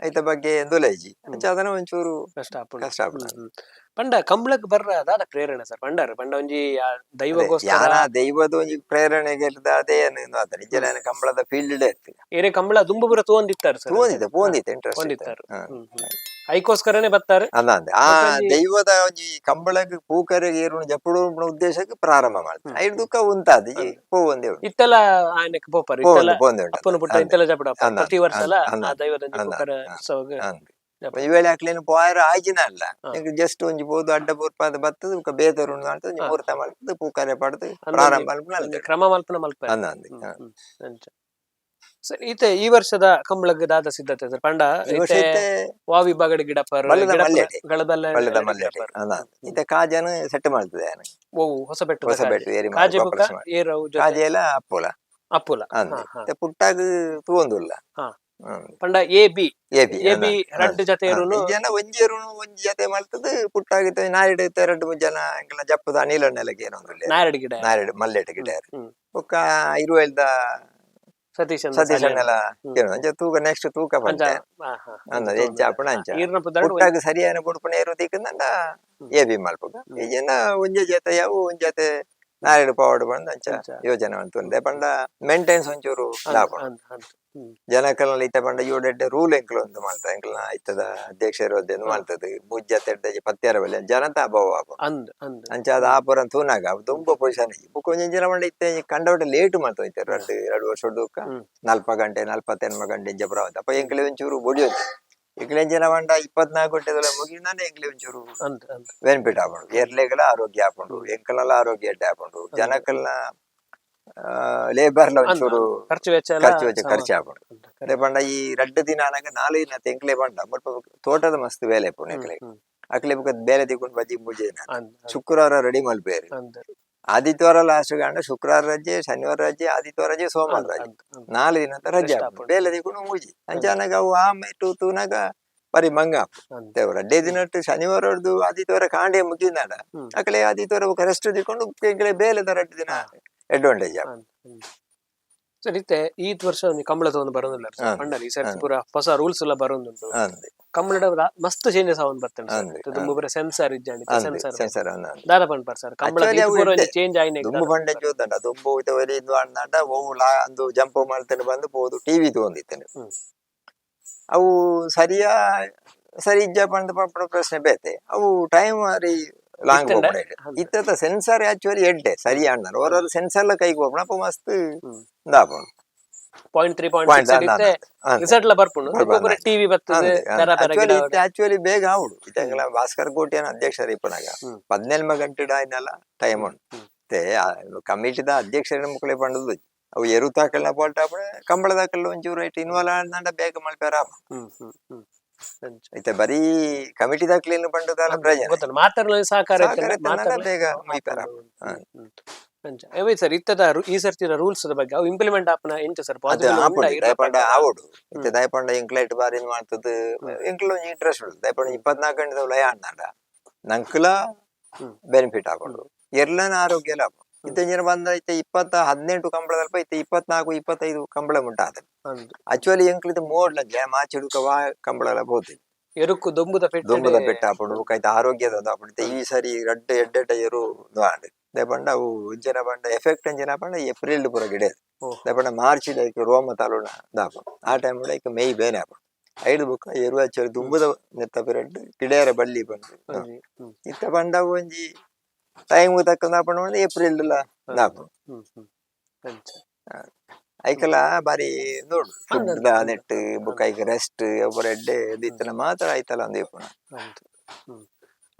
ಐತ ಬಗ್ಗೆ ದೊಲೈಜಿ ಅಂಚ ಅದನ್ನ ಒಂಚೂರು ಕಷ್ಟ ಆಪುಂಡು. ಕಷ್ಟ ಆಪುಂಡು. ಹ್ಮ್, ಹ್ಮ್. ಪಂಡ ಕಂಬ್ಳಕ್ ಬರ್ರ ದಾದ ಪ್ರೇರಣೆ ಸರ್ ಪಂಡಾರ ಪಂಡ ಒಂಜಿ ಆ ದೈವಗೋಸ್ಕರ? ಯಾನ ದೈವದ ಒಂಜಿ ಪ್ರೇರಣೆಗೆ ಅದೇ ಏನು ಆತ ನಿಜ ಕಂಬಳದ ಫೀಲ್ಡ್ ಇತ್ತು. ಏರೆ ಕಂಬಳ ದುಂಬು ಪೂರ ತೂವೊಂದಿತ್ತಾರೆ ಸರ್? ಪೋಂದಿತ್ತೆ ಪೋಂದಿತ್ತೆ ಇಂಟ್ರೆಸ್ಟ್. ಪೋಂದಿತ್ತಾರೆ. ಹ್ಮ್ ಹ್ಮ್. ಐಕೋಸ್ಕರನೇ ಬರ್ತಾರೆ. ಅಂದ ಆ ಬೊಕ್ಕ ದೈವದ ಒಂಜಿ ಕಂಬಳಗ್ ಪೂಕರೆಗ್ ಏರುನ ಜಪ್ಪುಡು ಉದ್ದೇಶಕ್ಕೆ ಪ್ರಾರಂಭ ಮಾಡ್ತಾರೆ. ಐದು ದುಃಖ ಉಂತಾದ ಪೋವಂದೇ ಉಂಟು. ಇತ್ತೆಲ್ಲ ಆಯನಕ್ಕೆ ಪೋಪರ್ ಇತ್ತೆಲ್ಲ ಪೋವಂದೇ ಉಂಟು. ಅಪ್ಪನ ಪುಟ್ಟ ಇಂತೆಲ್ಲ ಜಪಡ ಪ್ರತಿ ವರ್ಷ ಅಂದ್, ಅಂದ್, ಆ ದೈವದ ಒಂಜಿ ಅಂದ್, ಪೂಕರ ಅಂದ್. ಉತ್ಸವಗ್ ಅಂದ್. ಈ ವೇಳೆ ಅಕ್ಲೇನು ಪೋಯರ ಆಯ್ಜಿನ ಅಲ್ಲ. ಜಸ್ಟ್ ಒಂಜಿ ಪೋದು ಅಡ್ಡ ಪೂರ್ಪಾದ ಬತ್ತದ ಬೊಕ್ಕ ಬೇತರು ಉಂಡು ಅಂತ ಒಂಜಿ ಮುಹೂರ್ತ ಮಲ್ತದು ಪೂಕರೆ ಪಡ್ದು ಪ್ರಾರಂಭ ಮಲ್ಪುನ ಒಂಜಿ ಅಲ್ತೆ. ಕ್ರಮ ಮಲ್ಪನ ಮಲ್ಪೆ. ಅಂದ್ ಅಂದ್. ಅಂಚ ಸರ್, ಈತೆ ಈ ವರ್ಷದ ಕಂಬಳಗ್ ದಾದ ಸಿದ್ಧತೆ ಸರ್ ಪಂಡ? ಈ ವರ್ಷ ಈತೆ ಇತ್ತೆ ವಾ ವಿಭಾಗಡ್ ಗಿಡಪರ್? ಬಲ್ಲದ ಮಲ್ಲೇಟೆ. ಗಳಬಲ್ಲ ಬಲ್ಲದ ಮಲ್ಲೇಟೆ ಅಂದ ಇತ್ತೆ ಕಾಜನ ಸೆಟ್ ಮಾಡ್ತದೆ ಯಾನ್. ಓ, ಹೊಸ ಬೆಟ್ಟು. ಹೊಸ ಬೆಟ್ಟು ಏರಿ ಕಾಜೆ ಬುಕ್ಕ ಗೊಬ್ಬರ ಮಾಡಿ. ಏರವು ಜೊತೆ ಕಾಜೆ ಎಲ್ಲ ಅಪ್ಪುಲ. ಅಪ್ಪುಲ. ಅಂದ್. ಹಾ, ಹಾ. ಇತ್ತೆ ಪುಟ್ಟಾಗ ತೂವೊಂದುಲ್ಲ. ಪಂಡ A B A B A B ರಡ್ಡ್ ಜೊತೆ ಏರುನು. ಜನ ಒಂಜಿ ಏರುನು ಒಂಜಿ ಜೊತೆ ಮಲ್ತದು ಪುಟ್ಟಾಗಿತ್ತು ನಾಯಿಡ್ ಎರಡು ಮೂರು ಜನ ಎಂಕಲ್ನ ಜಪ್ಪದ ಅನಿಲ ನೆಲಕ್ಕೆ ಏನೊಂದುಲ್ಲ. ನಾಯರಡ್ ಗಿಡ. ನಾಯಿಡ್ ಮಲ್ಲೇಟೆ ಗಿಡ. ಹ್ಮ್. ಬೊಕ್ಕ ಇರುವೆಲ್ದ ಸತೀಶ್ ಸತೀಶ್ ಅಣ್ಣೆಲ ಕೇನು ಅಂಚ ತೂಕ ನೆಕ್ಸ್ಟ್ ತೂಕ ಅಂಚ ಪಂತೆ. ಹಾ, ಹಾ. ಅಂದ ಎಂಚ ಆಪುಂಡು ಅಂಚ. ಈರ್ನ ಪುದರ್ಡ್ ಪುಟ್ಟಾಗ ಸರಿಯಾನ ಬುಡ್ಪುನ ಏರು ತಿಕ್ಕಂದ ಎ ಬಿ ಮಲ್ಪುಗ ಈ ಜನ ಒಂಜೆ ಜೊತೆ ಯಾವು ಒಂಜೆ ಜೊತೆ ನಾಯಿಡ್ ಪವಾಡ್ ಬಂದು ಅಂಚ ಅಂಚ. ಯೋಜನೆ ಮಂತುಂದೆ ಪಂಡ ಮೇಂಟೆನ್ಸ್ ಒಂಚೂರು ಲಾಭ. ಅಂದ್, ಅಂದ್. ಜನಕಲ್ನ ಇತ್ತ ಪಂಡ ಇವ್ಡೆಡ್ಡೆ ರೂಲ್ ಎಂಕ್ಲು ಒಂದು ಮಾಡ್ತ ಎಂಕ್ಲನ ಇತ್ತದ ಅಧ್ಯಕ್ಷರು ಅದೇನು ಮಾಡ್ತದೆ ಮೂಜ್ ಜತೆ ಎಡ್ಡೆ ಪತ್ಯಾರ ಬಲ್ಲೆ ಜನತ ಅಭಾವ ಆಪುಂಡು. ಅಂದ್ ಅಂದ್. ಅಂಚ ಅದು ಆಪುರ ತೂನಾಗ ಅವು ತುಂಬ ಪೊಸಿಷನ್ ಬೊಕ್ಕ ಒಂಜಿ ಜನ ಪಂಡ ಇತ್ತೆ ಕಂಡಪಟ್ಟೆ ಲೇಟ್ ಮಾಡ್ತಾ ಇತ್ತೆ ರಡ್ಡ್ ಎರಡು ವರ್ಷ ದೂಕ 40 ಗಂಟೆ 48 ಗಂಟೆ ಇಂಚ ಬರಾವಂತ. ಅಪ್ಪ ಎಂಕ್ಲೆ ಒಂಚೂರು ಬೊಡಿಯೊಂದು ಎಂಕ್ಲೆ ಜನ ಪಂಡ 24 ಗಂಟೆ ಮುಗಿದಾನೆ ಎಂಕ್ಲೆ ಒಂಚೂರು ಅಂದ್ ಅಂದ್. ಬೆನಿಫಿಟ್ ಆಪುಂಡು. ಎರ್ಲೆಗಳ ಆರೋಗ್ಯ ಆಪುಂಡು, ಎಂಕಲ್ನೆಲ್ಲ ಆರೋಗ್ಯ ಎಡ್ಡೆ ಆಪುಂಡು, ಜನಕಲ್ನ ಲೇಬರ್ಲ ಒಂಚೂರು ಖರ್ಚು ವೆಚ್ಚ ಎಲ್ಲ ಖರ್ಚು ವೆಚ್ಚ ಖರ್ಚು ಆಪುಂಡು. ಅಂದ್. ಅದೇ ಪಂಡ ಈ ರಡ್ಡ್ ದಿನ ಆನಗ ನಾಲ್ ದಿನ ಎಂಕ್ಲೆ ಪಂಡ ಮುಲ್ಪ ತೋಟದ ಮಸ್ತ್ ಬೇಲೆ ಇಪ್ಪುಂಡು ಎಂಕ್ಲೆ. ಹ್ಮ್. ಅಕ್ಲೆ ಬೊಕ್ಕ ಬೇಲೆ ತಿಕೊಂಡು ಬಜ್ಜಿ ಮೂಜಿ ದಿನ ಅಂದ್ ಅಂದ್. ಶುಕ್ರವಾರ ರೆಡಿ ಮಲ್ಪೇರು. ಅಂದ್. ಆದಿತ್ಯವಾರ ಲಾಸ್ಟ್ ಗಂಡ ಶುಕ್ರವಾರ ರಜೆ, ಶನಿವಾರ ರಜೆ, ಆದಿತ್ಯವಾರ ರಜೆ, ಸೋಮವಾರ ರಜೆ, ಅಂದ್ ಅಂದ್. ನಾಲ್ ದಿನ ರಜೆ Rest ಆಪುಂಡು. ಆಪುಂಡು. ಬೇಲೆ ತಿಕೊಂಡು ಮೂಜಿ ಅಂಚಾನಗ ಅವು ಆ ಮೇಟು ತೂನಾಗ ಬರಿ ಮಂಗ ಆಪುಂಡು. ಅಂದ್. ರಡ್ಡೆ ದಿನಟ್ಟು ಶನಿವಾರ ಹೊಡ್ದು ಆದಿತ್ಯವಾರ ಕಾಂಡೆ ಮುಗಿದಾಡ ಅಕಲೆ ಆದಿತ್ಯವಾರ ಬೊಕ್ಕ ರೆಸ್ಟ್ ತಿಕೊಂಡು ಎಂಕ್ಲೆ ಬೇಲೆದ ರಡ್ಡ್ ದಿನ ಅಡ್ವಾಂಟೇಜ್ ಆಪುಂಡು. ಅಂದ್ ಅಂದ್. ಸರ್, ಇತ್ತೆ ಈ ವರ್ಷ ಒಂಜಿ ಕಂಬಳದ ಒಂದು ಬರೋದಿಲ್ಲ ಅಂದ್. ಪಂಡಲ್ ಈ ಸರ್ತಿ ಅಂದ್. ಪೂರ ಹೊಸ ರೂಲ್ಸ್ ಎಲ್ಲ ಬರೋದುಂಟು. ಅಂದ್. ಕಂಬಳದ ಮಸ್ತ್ ಚೇಂಜಸ್ ಆವೊಂದು ಬರ್ತುಂಡು ಸರ್. ಅಂದ್. ದುಂಬು ಪೂರ ಸೆನ್ಸಾರ್ ಇಜ್ಜಾಂಡ್ ಅಂದ್. ಸೆನ್ಸಾರ್ ಸೆನ್ಸರ್ ಅಂದ್ ಅಂದ್. ದಾದ ಪನ್ಪರ್ ಸರ್ ಕಂಬಳ Actually ಅವು ಪೂರ ಒಂಜಿ ಎಡ್ಡೆ. ಚೇಂಜ್ ಆಯಿನ? ದುಂಬು ಪಂಡ ಜೋತಂಡ ದುಂಬು ಇತ್ತೆ ಒರಿ ಇಂದು ಅಂದಾಂಡ ಒವು ಲಾ ಅಂದು ಜಂಪ್ ಮಾಡ್ತೇನೆ ಬಂದು ಪೋದು ಟಿವಿ ತೂವೊಂದಿತ್ತೇನೆ. ಅವು ಸರಿಯಾ ಸರಿ ಇಜ್ಜ ಪಂದ್ ಪನ್ಪುನ ಪ್ರಶ್ನೆ ಬೇತೆ. ಅವು ಟೈಮ್ ಅರಿ ಲಾಂಗ್ ಇತ್ತಂಡ? ಪೋಪುಂಡು. ಇತ್ತತ ಸೆನ್ಸಾರ್ ಆಕ್ಚುಲಿ ಎಡ್ಡೆ ಸರಿ ಅಣ್ಣಾರ ಓರೋರು ಸೆನ್ಸರ್ ಲ ಕೈಗೆ ಪೋಪುಂಡು. ಅಪ್ಪ ಮಸ್ತ್ ಇಂದಾಪುಂಡು. 0.3 ಪಾಯಿಂಟ್ 0.6 ಇತ್ತೆ ರಿಸಲ್ಟ್ ಲ ಬರ್ಪುಂಡು. ಬರ್ಪುಂಡು. ಪೂರ ಟಿವಿ ಬರ್ತದೆ ಪೆರ ಪೆರ ಗಿಡ. ಆಕ್ಚುಲಿ ಬೇಗ ಆವಡು. ಇತ್ತೆ ಭಾಸ್ಕರ್ ಕೋಟ್ಯಾನ ಅಧ್ಯಕ್ಷರು ಇಪ್ಪುನಗ 17 ಗಂಟೆ ಆಯ್ನಲ್ಲ ಟೈಮ್ ಉಂಡು. ಇತ್ತೆ ಕಮಿಟಿದ ಅಧ್ಯಕ್ಷರ ಮುಕ್ಲೆ ಪಂಡದು ಅವು ಎರುತಾಕಲ್ನ ಪಾಲ್ಟ ಆಪುಂಡು, ಕಂಬಳದಾಕಲ್ನ ಒಂಚೂರು ಐಟ್ ಇನ್ವಾಲ್ವ್ ಆಂಡ ಬೇಗ ಮಲ್ಪೆರ ಆಪುಂಡು. ಹ್ಮ್ ಹ್ಮ್ ಹ್ಮ್ ಅಂಚ. ಇತ್ತೆ ಬರೀ ಕಮಿಟಿದಾಕ್ಲೇನು ಪಂಡದಲ್ಲ ಪ್ರಯೋಜನ. ಗೊತ್ತಲ್ಲ ಮಾತಾಡಲು ಸಹಕಾರ ಸಹಕಾರ ಇತ್ತಂಡ ಇತ್ತಂಡ ಮಾತಾಡಲು ಬೇಗ ಮುಗಿಪೆರ ಆಪುಂಡು. ಅಂಚ ಅವೇ ಸರ್ ಇತ್ತದ ಈ ಸರ್ತಿದ ರೂಲ್ಸ್ ಬಗ್ಗೆ ಅವು ಇಂಪ್ಲಿಮೆಂಟ್ ಆಪುನ ಎಂಚ ಸರ್? ಅದು ಪಾಸಿಬಲ್ ಉಂಡಾ ಆಪುಂಡು. ಇರ್ನ ದಯಪಂಡ ಪ್ರಕಾರ? ಆವೊಡು. ಇತ್ತೆ ದಯಪಂಡ ಎಂಕ್ಲೈಟ್ ಬಾರಿ ಮಾಡ್ತದೆ ಎಂಕ್ಲ ಒಂಜಿ ಇಂಟ್ರೆಸ್ಟ್ ಉಂಡು. ದಯಪಂಡ 24 ಗಂಟೆದ ಲಯ ಆಂಡ ನಂಕ್ಲ ಬೆನಿಫಿಟ್ ಆಪುಂಡು, ಎರ್ಲನ ಆರೋಗ್ಯ ಲಾಭ. ಇತ್ತೆ ಇಂಚಿನ ಬಂದ ಇತ್ತೆ 18 ಕಂಬಳದಲ್ಪ ಇತ್ತೆ 24 25 ಕಂಬಳ ಮುಟ್ಟ ಆತ. ಅಂದ್. ಆಕ್ಚುಲಿ ಎಂಕ್ಲಿದ್ ಮೋಡ್ಲ ಮಾಚಿಡುಕ ವಾ ಕಂಬಳ ಬೋತಿ. ಎರುಕ್ಕು ದೊಂಬುದ ಪೆಟ್ಟು. ದೊಂಬುದ ಪೆಟ್ಟ ಆಪುಂಡು ಬೊಕ್ಕ ಐತ ಆರೋಗ್ಯದ ಆಪುಂಡು. ಇತ್ತೆ ಈ ಸರಿ ರಡ್ಡ್ ಎಡ್ಡೆಡ್ಡ ಎರು ಆಂಡ್. ದಯಪಂಡ ಅವು ಇಂಚಿನ ಪಂಡ ಎಫೆಕ್ಟ್ ಎಂಚಿನ ಪಂಡ ಏಪ್ರಿಲ್ ಪೂರ ಗಿಡ. ದಯಪಂಡ ಮಾರ್ಚ್ ಐಕ್ ರೋಮ ತಾಲುನ ದಾಪುಂಡು. ಆ ಟೈಮ್ ಐಕ್ ಮೇಯ್ ಬೇನೆ ಆಪುಂಡು. ಐದು ಬೊಕ್ಕ ಎರು ಆಕ್ಚುಲಿ ದುಂಬುದ ನೆತ್ತ ಪಿರಡ್ ಗಿಡಯರ ಬಳ್ಳಿ ಪಂಡ್. ಇತ್ತೆ ಪಂಡ ಅವು ಒಂಜಿ ಟೈಮ್ ತಕ್ಕಂದ ಆಪುಂಡು ಏಪ್ರಿಲ್ ಲ ದಾಪುಂಡು. ಹ್ಮ್ ಹ್ಮ್ ಅಂಚ. ಐಕಲ ಬಾರಿ ನೋಡು ಅಂದ್ ಫುಡ್ ನೆಟ್ ಬೊಕ್ಕ ಐಕ್ ರೆಸ್ಟ್ ಅವು ಎಡ್ಡೆ ಇತ್ತನ ಮಾತ್ರ ಐತಲ ಅಂದ್ ಇಪ್ಪುನ. ಅಂದ್.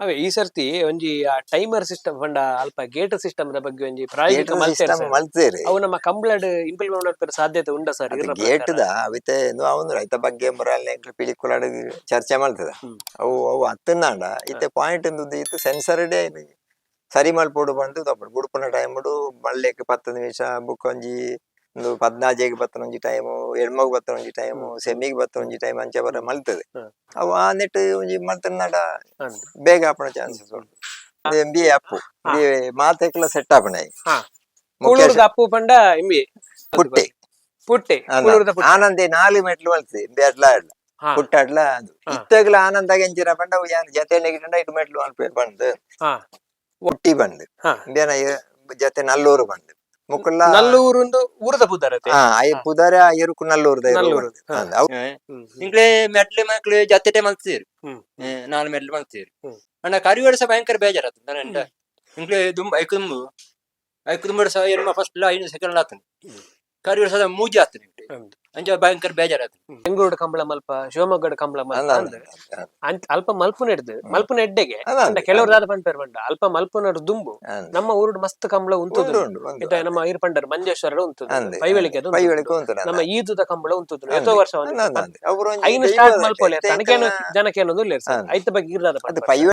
ಅವೇ ಈ ಸರ್ತಿ ಒಂಜಿ ಆ ಟೈಮರ್ ಸಿಸ್ಟಮ್ ಪಂಡ ಅಲ್ಪ ಗೇಟ್ ಸಿಸ್ಟಮ್ ದ ಬಗ್ಗೆ ಒಂಜಿ ಪ್ರಾಯೋಗಿಕ ಮಲ್ತೆರ್ ಸಿಸ್ಟಮ್ ಸರ್. ಮಲ್ತೇರು. ಅವು ನಮ್ಮ ಕಂಬಳಡ್ ಇಂಪ್ಲಿಮೆಂಟ್ ಮಲ್ಪೆರೆ ಸಾಧ್ಯತೆ ಉಂಡಾ ಸರ್ ಇರ್ನ ಗೇಟ್ ಪ್ರಕಾರ? ದ ಅವಿತೆ ಅವನು ರೈತ ಬಗ್ಗೆ ಮುರಾಲ್ ಎಂಕ್ಲು ಪಿಲಿಕುಲಾಡ್ ಚರ್ಚೆ ಮಲ್ತದ. ಅವು ಅವು ಅತ್ತನಾಂಡ ಇತ್ತೆ ಪಾಯಿಂಟ್ ಇತ್ತು ಸೆನ್ಸರ್ ಡೇ ಸರಿ ಮಲ್ಪೊಡು ಪಂದ್ ತಪ್ಪುಂಡು. ಬುಡ್ಪುನ ಟೈಮ್ ಮಲ್ಲೆಕ್ 10 ನಿಮಿಷ ಬೊಕ್ಕ ಒಂಜಿ ಒಂದು 14ಗ್ ಬತ್ತನ ಒಂಜಿ ಟೈಮ್, ಎಡ್ಮಗ್ ಬತ್ತನ ಒಂಜಿ ಟೈಮ್, ಸೆಮಿಗ್ ಬತ್ತನ ಒಂಜಿ ಟೈಮ್ ಅಂಚ ಬರ ಮಲ್ತದೆ. ಅವು ಆ ನೆಟ್ ಒಂಜಿ ಮಲ್ತನಾಡ ಅಂದ್. ಬೇಗ ಆಪುನ ಚಾನ್ಸಸ್ ಉಂಟು. M B A Appu ಮಾತೆಕ್ಲ set ಆಪುನ. ಕೂಳೂರ್ದ ಅಪ್ಪು ಪಂಡ ಎಂಬಿ ಪುಟ್ಟೆ. ಪುಟ್ಟೆ ಕೂಳೂರ್ದ ಪುಟ್ಟೆ. ಆನಂದೆ ನಾಲ್ ಮೆಟ್ಲು ಮಲ್ತೆ ಎಂಬಿ ಅಡ್ಲ ಅಡ್ಲ ಪುಟ್ಟಾಡ್ಲ ಅದು. ಇತ್ತಗ್ಲ ಆನಂದಾಗ ಎಂಚಿನ ಪಂಡ ಅವು ಯಾನ್ ಜತೆ ನೆಗಿಟಂಡ ಇಟ್ಟು ಮೆಟ್ಲು ಮಲ್ಪೆ ಬಂದು. ಪುಟ್ಟಿ ಬಂದು ಇಂಬೇನ ಜತೆ ನಲ್ಲೂರು ಬಂದು ಮುಕುಲ್ಲ ನಲ್ಲೂರುಂದು ಊರದ ಪುದರತೆ. ಹಾ, I ಪುದರ ಎರುಕು ನಲ್ಲೂರ್ದ ಎರು ನಲ್ಲೂರು. ಪಂದ್. ಅಂದ್. ಅವು ನಿಂಕ್ಲೆ ಮೆಡ್ಲ್ ಮಕ್ಳು ಜತ್ತೆಟೆ ಮಲ್ತೀರ್. ನಾಲ್ ಮೆಡ್ಲ್ ಮಲ್ತೀರ್. ಅಂಡ ಕರಿವರ್ಷ ಭಯಂಕರ ಬೇಜಾರಾತು ನನ್ನ. ನಿಂಕ್ಲೆ ದುಂಬ ಐಕ್ ದುಂಬು ಐಕ್ ದುಂಬು ಸಹ ಎನ್ಮ ಫಸ್ಟ್ ಲಾ ಐನು ಸೆಕೆಂಡ್ ಆತನು. ಕರಿವರ್ಷದ ಮೂಜಿ ಆತು ನಿಂಕ್ಲೆ. ಅಂಚ ಭಯಂಕರ ಬೇಜಾರಾತು. ಬೆಂಗಳೂರು ಕಂಬಳ ಮಲ್ಪ, ಶಿವಮೊಗ್ಗದ ಕಂಬಳ ಮಲ್ಪ. ಅಂದ್ ಅಂದ್. ಅಂದ್. ಅಂದ್. ಅಲ್ಪ ಮಲ್ಪುನ ಹಿಡ್ದು ಮಲ್ಪುನ ಎಡ್ಡೆಗೆ. ಅಂದ್ ಅಂದ್. ಅಂಡ ಕೆಲವರು ದಾದ ಪನ್ಪೇರ್ ಪಂಡ ಅಲ್ಪ ಮಲ್ಪುನ ದುಂಬು ಅಂದ್. ನಮ್ಮ ಊರುಡು ಮಸ್ತ್ ಕಂಬಳ ಉಂತುದು. ಉಂಡು ಉಂಡು ಉಂಡು. ಇತ್ತೆ ನಮ್ಮ ಈರ್ ಪಂಡರ್ ಮಂಜೇಶ್ವರ ಉಂತುದು, ಅಂದ್. ಪೈವಳಿಕೆ ಅದು ಉಂತುದು. ಪೈವಳಿಕೆ ಉಂಟು. ನಮ್ಮ ಈದುದ ಕಂಬಳ ಉಂತುದು ಎತ್ತೋ ವರ್ಷ. ಅವ್ರು ಒಂಜಿ ಐನು ಸ್ಟಾರ್ಟ್ ದೈವದ ಮಲ್ಪೊಲೆ ಇತ್ತೆ ತನಕೇನು ಎಂಕಲ್ನ ಜನಕೇನೊಂದು ಉಲ್ಲೇರ್ ಸರ್. ಅಂದ್. ಐತ ಬಗ್ಗೆ ಇರ್ದಾದ ಅದು ಪನ್ಪರ್. ಪೈವಳಿಕೆ.